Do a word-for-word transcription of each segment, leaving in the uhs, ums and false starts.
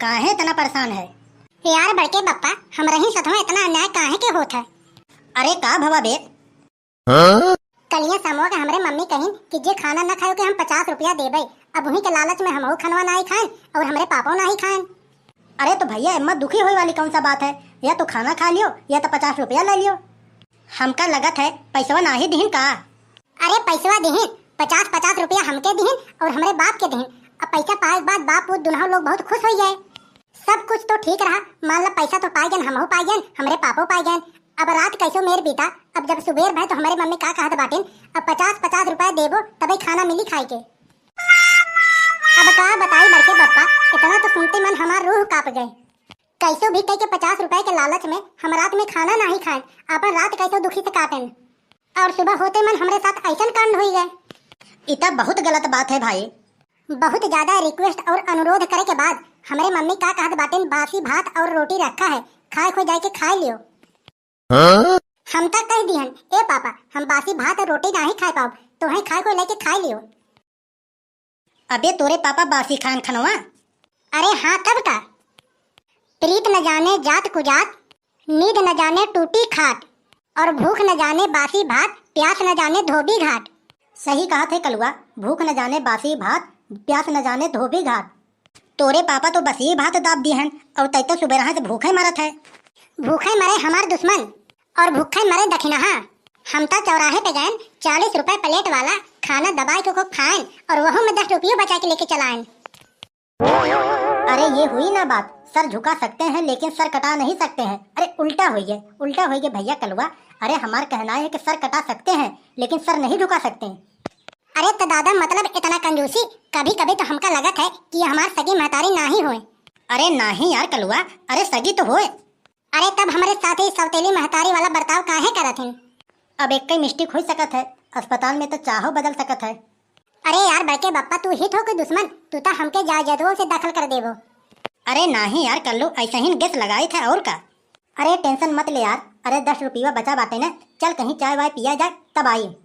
काहे इतना परेशान है? यार बड़के बप्पा, हमरे ही सथवा इतना अन्याय काहे के होत है? अरे का भवा बे? हाँ? कलिया समूह के हमरे मम्मी कहिन कि जे खाना न खायो के हम पचास रुपया देबै। अब उही के लालच में हमहू खनवा नाही खाएन और हमरे पापो नाही खाएन। अरे तो भैया, एम्मा दुखी होए वाली कौन सा बात है? या तो खाना खा लियो या तो पचास रुपया ले लियो। हमका लगत है पैसवा नाही दिहिन का? अरे पैसवा दिहिन, पचास पचास रुपया हमके दिहिन और हमरे बाप के दिहिन। अब पैसा पाए के बाद बाप पूत दुनहु लोग बहुत खुश हो गए। सब कुछ तो ठीक रहा, मान ला पैसा तो पाए गए, हमहू पाए गए, हमरे पापो पाए गए। अब रात कैसो मेर बीता, अब जब सुबेर भय तो हमरे मम्मी का कहत बाटिन, अब पचास पचास रुपया देबो तबे खाना मिली खाए के। अब का बताई बड़के बप्पा, इतना तो सुनते मन हमार रूह कांप गए। कैसो भी कह के पचास रुपए के लालच में हम रात में खाना नाही खाएन, अपन रात कैसो दुखी से काटेन। और सुबह होते मन हमरे साथ ऐसन कांड हुई गए। इता बहुत गलत बात है भाई। बहुत ज्यादा request और अनुरोध करे के बाद हमरे मम्मी का कहत बाटिन, बासी भात और रोटी रखा है, खाए को जाए के खाए लियो। हाँ? हम तक कह दिहन, ए पापा, हम बासी भात और रोटी नाही खाए पाओ, तो है खाए को लेके खाए लियो। अबे तोरे पापा बासी खान खनवा। अरे हाँ, तब का? प्रीत न जाने जात कुजात, नींद न जाने टूटी खाट, और भूख न जाने बासी भात, प्यास न जाने धोबी घाट। सही कहत है कलुआ, भूख न जाने बासी भात, प्यास न जाने धोबी घाट। तोरे पापा तो बस ये भात दाब दिहन और तै तो सुबेरहा से भूखे मरत है। भूखे मरे हमार दुश्मन और भूखे मरे दखिनहा। हम तो चौराहे पे गए, चालीस रुपए प्लेट वाला खाना दबाए के खूब खाएन और वहू में दस रुपयो बचा के लेके चलाएन। अरे ये हुई ना बात, सर झुका सकते हैं लेकिन सर कटा नहीं सकते हैं। अरे उल्टा होइए, उल्टा होइए भैया कलुआ। अरे हमार कहना है कि सर कटा सकते हैं लेकिन सर नहीं झुका सकते। अरे तो दादा, मतलब इतना कंजूसी? कभी कभी तो हमका लगत है कि ये हमार सगी महतारी नाही होए। अरे नाही यार कलुआ, अरे सगी तो होए। अरे तब हमरे साथ ही सौतेली महतारी वाला बर्ताव काहे करत हिन? अब एक ही मिस्टेक हो सकत है, अस्पताल में तो चाहो बदल सकत है। अरे यार बड़के बप्पा, तू हित हो कि दुश्मन? तू तो हमके जायदादों से दखल कर देबो। अरे नाही यार कल्लू, ऐसा ही गेस लगाई था और का। अरे टेंशन मत ले यार, अरे दस रुपया बचा बाटे ना, चल कहीं चाय वाय पिया जाए तब आई।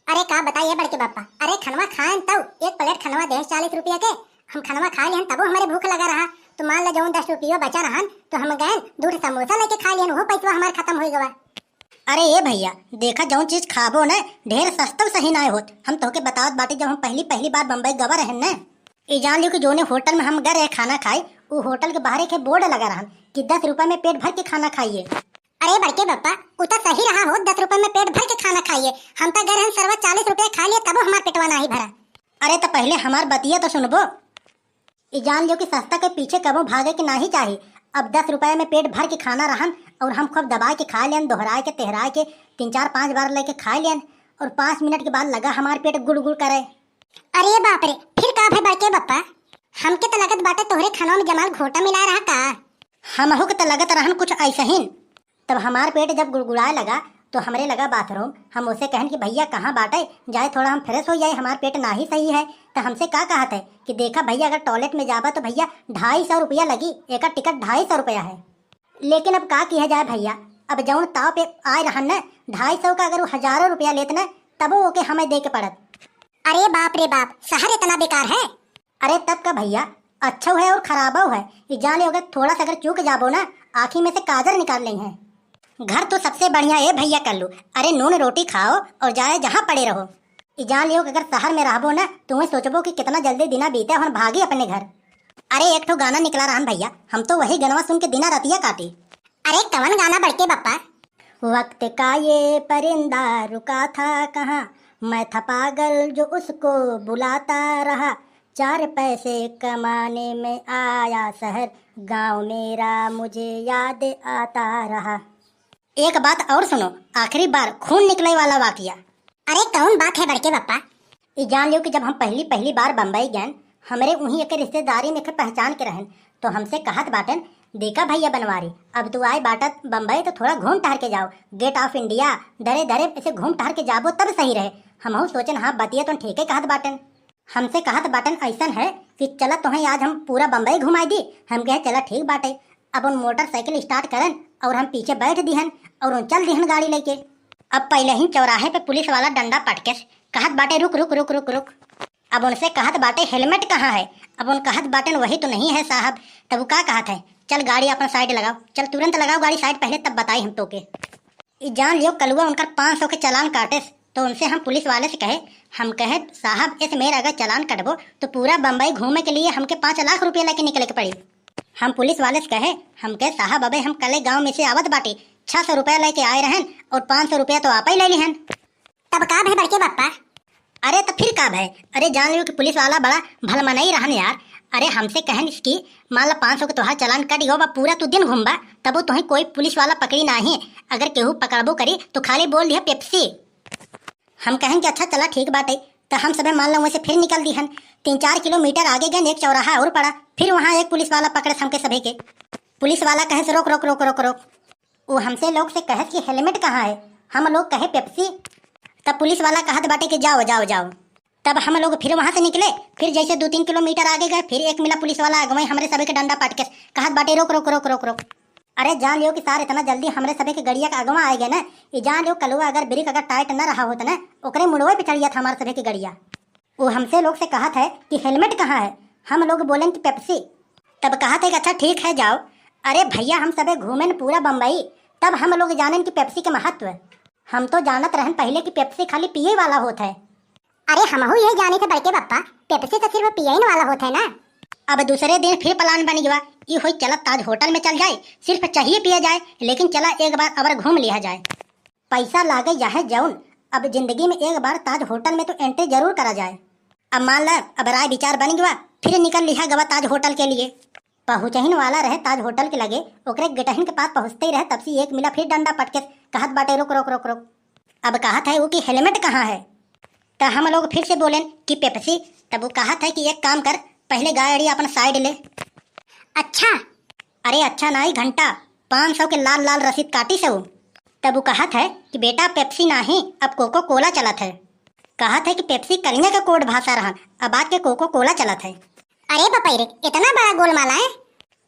अरे का बताइए बड़के बप्पा, अरे खनवा खाएन तब एक प्लेट खनवा दे चालीस रुपया के, हम खनवा खा लिहन तबो हमारे भूख लगा रहा। तो मान लो जौन दस रुपया बचा रहन तो हम गए दो ठो समोसा लेके खा लिहन, वो पैसा हमारे खत्म हो गवा। अरे ए भैया, देखा जौन चीज खाबो न ढेर सस्ता सही ना होत। हम तोहके बतावत बाटी, जब हम पहली पहली बार बम्बई गवा रहन न, ई जान लियो कि जोने होटल में हम गए रहे खाना खाए, उ होटल के बाहर एक बोर्ड लगा रहन कि दस रुपए में पेट भर के खाना खाइए। अरे बड़के बप्पा, उ तो सही रहा हो, दस रुपए में पेट भर के खाना खाइए। हम तो गए रहन सरवा चालीस रुपया खा लिए तबो हमार पेटवा नाही भरा। अरे तो पहले हमार बतिया तो सुनबो। ई जान लियो कि सस्ता के पीछे कबो भागे के नाही चाही। अब दस रुपया में पेट भर के खाना रहन और हम खूब दबाए के खा लेन, दोहराए के, तेहराए के तीन चार पांच बार लेके खा लेन और पांच मिनट के बाद लगा हमार पेट गुड़ गुड़ करे। अरे बाप रे, फिर का भय बड़के बप्पा? हमके तो लगत बाटे तोहरे खाना में जमाल घोटा मिला रहा का? हमहू के तो लगत रहन कुछ ऐसा ही। तब हमार पेट जब गुड़गुड़ाए लगा तो हमरे लगा बाथरूम। हम उसे कहन कि भैया कहाँ बाटे, जाए थोड़ा हम फ्रेश हो जाए, हमार पेट नाही सही है। तो हमसे का कहत है कि देखा भैया, अगर टॉयलेट में जाबा तो भैया ढाई सौ रुपया लगी, एकर टिकट ढाई सौ रुपया है। लेकिन अब का किया जाए भैया, अब जौन ताव पे आए रहन न, ढाई सौ का अगर वो हजारों रुपया लेत न, तबो ओके हमें दे के पड़त। अरे बाप रे बाप, शहर इतना बेकार है। अरे तब का भैया, अच्छो है और खराबो है। ई जान लियो अगर थोड़ा सा अगर चूक जाबो ना, आँखी में से काजर निकाल लेई हैं। घर तो सबसे बढ़िया ए भैया कल्लू, अरे नून रोटी खाओ और जाए जहाँ पड़े रहो। ई जान लियो कि अगर शहर में रहबो ना, तुम्हें सोचबो कि कितना जल्दी दिना बीते और भागी अपने घर। अरे एक ठो गाना निकला रहन भैया, हम तो वही गनवा सुन के दिना रतिया काटी। अरे कवन गाना बड़के बप्पा? वक्त का ये परिंदा रुका था कहाँ, मैं था पागल जो उसको बुलाता रहा। चार पैसे कमाने में आया शहर, गांव मेरा मुझे याद आता रहा। एक बात और सुनो, आखिरी बार खून निकले वाला वाकया। अरे कौन बात है बड़के बप्पा? ई जान लियो कि जब हम पहली पहली बार बम्बई गए, हमरे उहीं एक रिश्तेदारी में एक पहचान के रहन, तो हमसे कहत बाटन, देखा भैया बनवारी, अब तू आए बाटत बम्बई तो थोड़ा घूम टहर के जाओ, गेट ऑफ इंडिया, धरे धरे ऐसे घूम टहर के जाबो तब सही रहे। हमहू सोचन हाँ बतिया तो ठीके कहत बाटन। हमसे कहत बाटन ऐसन है कि चला तोहें आज हम पूरा बम्बई घुमाई दी। हम कहे चला ठीक बाटे। अब उन मोटरसाइकिल स्टार्ट करन और हम पीछे बैठ दिहन और उन चल दिहन गाड़ी लेके। अब पहले ही चौराहे पे पुलिस वाला डंडा पटकेस, कहत बाटे रुक रुक रुक रुक रुक। अब उनसे कहत बाटे, "हेलमेट कहाँ है?" अब उन कहत बाटेन, "वही तो नहीं है साहब।" तब उ का कहत है, "चल गाड़ी अपन साइड लगाओ, चल तुरंत लगाओ गाड़ी साइड, पहले तब बताई हम तोके।" ई जान लियो कलुआ उनकर पाँच सौ के चालान काटेस, तो उनसे हम पुलिस वाले से कहे, हम कहे, "साहब, इस मेर अगर चालान कटबो तो पूरा बम्बई घूमे के लिए हमके पाँच लाख रुपया लेके निकले के पड़ी।" हम पुलिस वाले से कहे, हम कहे, "साहब, अबे हम कले गाँव में से आवत बाटे, छह सौ रुपया लेके आए रहन और पाँच सौ रुपया तो आपे ले लिहन।" तब का भय बड़के बप्पा? अरे त फिर का भय? अरे जान लियो कि पुलिस वाला बड़ा भलमनई रहन यार। अरे हमसे कहन कि मान ला पाँच सौ के तोहार चालान कट गयो बा, पूरा तू दिन घूमबा, तबो तोहे कोई पुलिस वाला पकड़ी नाही। अगर केहू पकड़बो करी तो खाली बोल दिया पेप्सी। हम कहन कि अच्छा चला ठीक बाटे, त हम सभे मान ला वहीं से फिर निकल दिहन। तीन चार किलोमीटर आगे गन एक चौराहा और पड़ा, फिर वहाँ एक पुलिस वाला पकड़े हमके सभे के। पुलिस वाला कहे से रोक रोक रोक रोक रोक। वो हमसे लोग से कहत कि हेलमेट कहाँ है? हम लोग कहे पेप्सी। तब पुलिस वाला कहत बाटे कि जाओ, जाओ, जाओ। तब हम लोग फिर वहाँ से निकले, फिर जैसे दो तीन किलोमीटर आगे गए, फिर एक मिला पुलिस वाला अगवे हमरे सभे के डंडा पटके कहत बाटे, "रोक, रोक, रोक, रोक, रोक।" अरे जान लियो कि सार इतना जल्दी हमरे सभे के गड़िया के अगवा आए गए ना, ये जान लियो कलुआ अगर ब्रेक अगर टाइट न रहा होत ना, ओकरे मुड़वे पे चढ़िया था हमारे सभे के गड़िया। वो हमसे लोग से कहत है कि हेलमेट कहाँ है? हम लोग बोलेन कि पेप्सी। तब कहत है कि अच्छा ठीक है जाओ। अरे भैया हम सभे घूमेन पूरा बम्बई, तब हम लोग जानेन कि पेप्सी के महत्व। हम तो जानत रहन पहले कि पेप्सी खाली पिए वाला होत है। अरे हमहू यही जाने थे बड़के बप्पा, पेप्सी तो सिर्फ पियन वाला होत है ना। अब दूसरे दिन फिर प्लान बन गया, ई होई चला ताज होटल में चल जाए, सिर्फ चाहिए पिया जाए, लेकिन चला एक बार अबर घूम लिया जाए। पैसा लागे चाहे जौन, अब जिंदगी में एक बार ताज होटल में तो एंट्री जरूर करा जाए। अब मान ला, अब राय विचार बन गवा, फिर निकल लिहा गवा ताज होटल के लिए। पहुँचहिन वाला रहे ताज होटल के लगे, ओकरे गेटहिन के पास पहुँचते ही रहे, तब से एक मिला फिर डंडा पटके कहत बाटे, "रोक, रोक, रोक, रोक।" अब कहत है वो कि हेलमेट कहाँ है? त हम लोग फिर से बोलेन कि पेप्सी। तब वो कहत है कि एक काम कर, पहले गाड़ी अपन साइड ले। अच्छा। अरे अच्छा नाई घंटा, पाँच सौ के लाल लाल रसीद काटी से वो। तब वो कहत है कि बेटा पेप्सी नाही, अब कोको कोला चलत है। कहत है कि पेप्सी कलिया के कोड भाषा रहन, अब आज के कोको कोला चलत है। अरे बपई रे, इतना बड़ा गोलमाल है?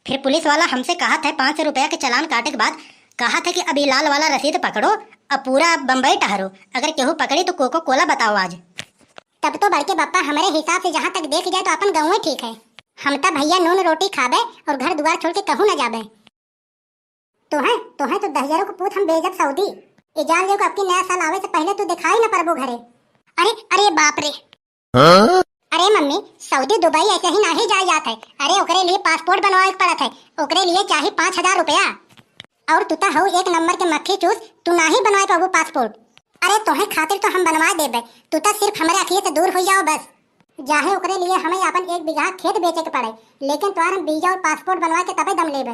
फिर पुलिस वाला हमसे कहत है, पाँच सौ रुपया के चालान काटे के बाद कहत है कि अब ई लाल वाला रसीद पकड़ो, अब पूरा बम्बई टहरो, अगर केहू पकड़ी तो कोको कोला बताओ आज। तब तो बड़के बप्पा हमरे हिसाब से जहाँ तक देखे जाए तो अपन गाँवे ठीक है। हम त भैया नून रोटी खाबे और घर दुआर छोड़ के कहूँ न जाबे। तोहे, तोहे तो दहिजरो के पूत हम भेजब सऊदी। ए जान लियो कि अबकी नया साल आवे से पहले तू दिखाई न परबो घरे। अरे, अरे बाप रे। हाँ? अरे मम्मी, सऊदी दुबई ऐसे ही नाही जाए जात है। अरे ओकरे लिए पासपोर्ट बनवावे के पड़त है, ओकरे लिए चाही पाँच हजार रुपया। और तू त हऊ एक नंबर के मक्खी चूस, तू नाही बनवाए पाबू पासपोर्ट। अरे तोहे खातिर तो हम बनवा देबे, तू त सिर्फ हमरे अखिए से दूर हो जाओ बस। चाहे ओकरे लिए हमें अपन एक बीघा खेत बेचे के पड़े, लेकिन तोहार हम वीजा और पासपोर्ट बनवा के तबे दम लेबे।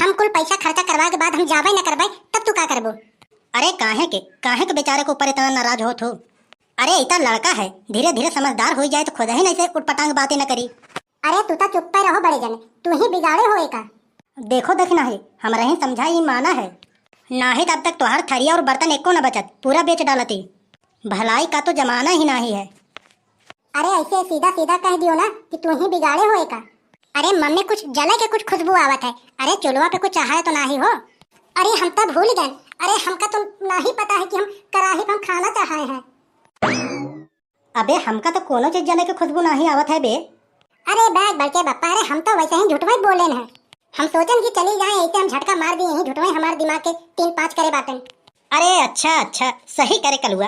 हम कुल पैसा खर्चा करवा के बाद हम जाबे न करबे, तब तू का करबो? अरे काहे के, काहे के बेचारे के ऊपर इतना नाराज होत हो? अरे इतना लड़का है, धीरे धीरे समझदार हो जाए तो खुद ही नहीं से उटपटांग बातें न करी। अरे तू तो चुप्पे रहो बड़े जने, तू ही बिगाड़े हो एका। देखो दखिनाही, हमरा ही समझा ई माना है, नाही त अब तक तोहार थरिया और बर्तन एको न बचत, पूरा बेच डालती। भलाई का तो जमाना ही नाही है। अरे ऐसे सीधा सीधा कह दियो ना कि तू ही बिगाड़े हो एका। अरे मम्मी कुछ जले के कुछ खुशबू आवत है, अरे चुलवा पे कुछ चढ़ाए तो नाही हो? अरे हम तो भूल गए, अरे हमका तो नाही पता है कि हम कराही पे हम खाना चढ़ाए हैं। अबे हमका तो कोनो चीज जले के खुशबू नाही आवत है बे। अरे बैग बड़के बप्पा, अरे हम तो वैसे ही झूठवे बोलेन है। हम सोचन कि चली जाए, ऐसे हम झटका मार दिए यहीं झूठवे हमारे दिमाग के तीन पाँच करे बाटन। अरे अच्छा अच्छा, सही करे कलुआ।